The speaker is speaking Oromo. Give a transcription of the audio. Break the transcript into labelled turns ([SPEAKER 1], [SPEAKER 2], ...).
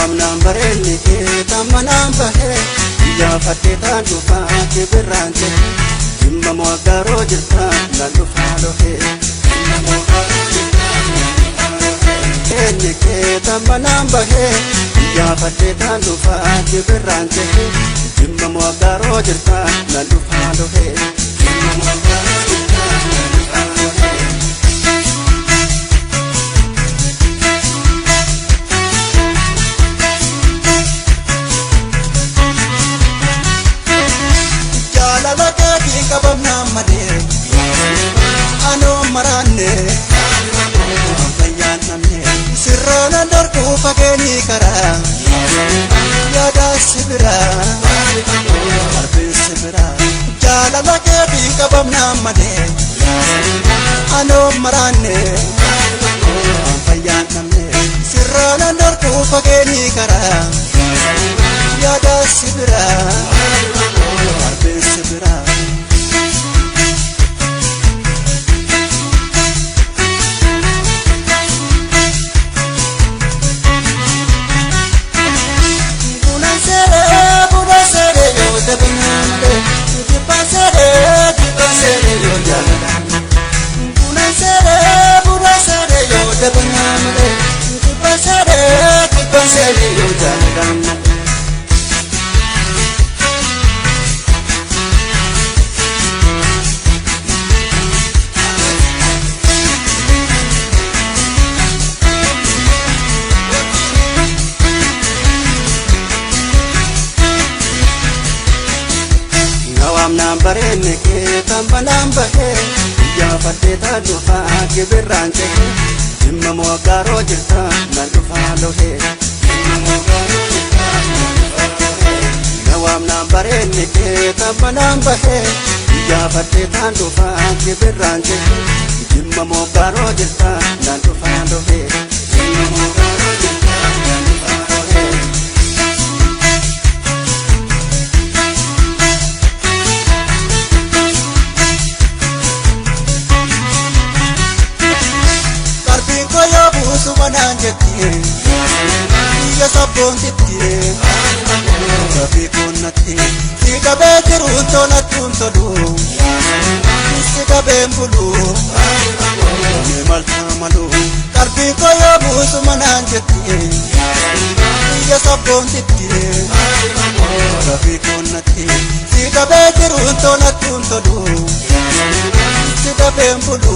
[SPEAKER 1] Nawaamnaan bareenni kee tammanaan bahee iyyaafadhee taan dhufaa kibirraan cehe dhimma mo'aggaaroo jirtaa nan dhufaa lohee. Eenyi kee tammanaan bahee iyyaafadhee taan dhufaa kibirraan cehe dhimma mo'aggaaroo jirtaa nan dhufaa lohee. Dhimma mo'aggaaroo jirtaa nan dhufaa lohee.
[SPEAKER 2] Jaalala keetiin qabamnaan malee anoo maraanne fayyaan dhabne sirraana darkuu fageenii karaa yaadaa si biraa qalbiin si biraa jaalala keetiin qabamnaan malee anoo maraanne fayyaan dhabne sirraana darkuu fageenii karaa yaadaa si biraa qalbiin si biraa. Buna seere yoo dabinamle, jibba seere yoo jaaladhaan. Buna seere yoo dabinamle, jibba seere yoo jaaladhaan.
[SPEAKER 1] Nawaamnaan bareenni kee tammanaan bahee iyyaafadhee taan dhufaa kibirraan cehe dhimma mo'aggaaroo jirtaa nan dhufaa lohee. Nawaamnaan bareenni kee tammanaan bahee iyyaafadhee taan dhufaa kibirraan cehe dhimma mo'aggaaroo jirtaa nan dhufaa lohee. Dhimma mo'aggaaroo jirtaa nan dhufaa lohee.
[SPEAKER 2] Qalbiin koo yoo buusu manaan jetti biyya sabboontitti gafii koonnatti si qabee jiruun tolattuun tolu si qabeen bulu ni maltaa malu qalbiin koo yoo buusu manaan jetti biyya sabboontitti gafii koonnatti si qabee jiruun tolattuun tolu si qabeen bulu.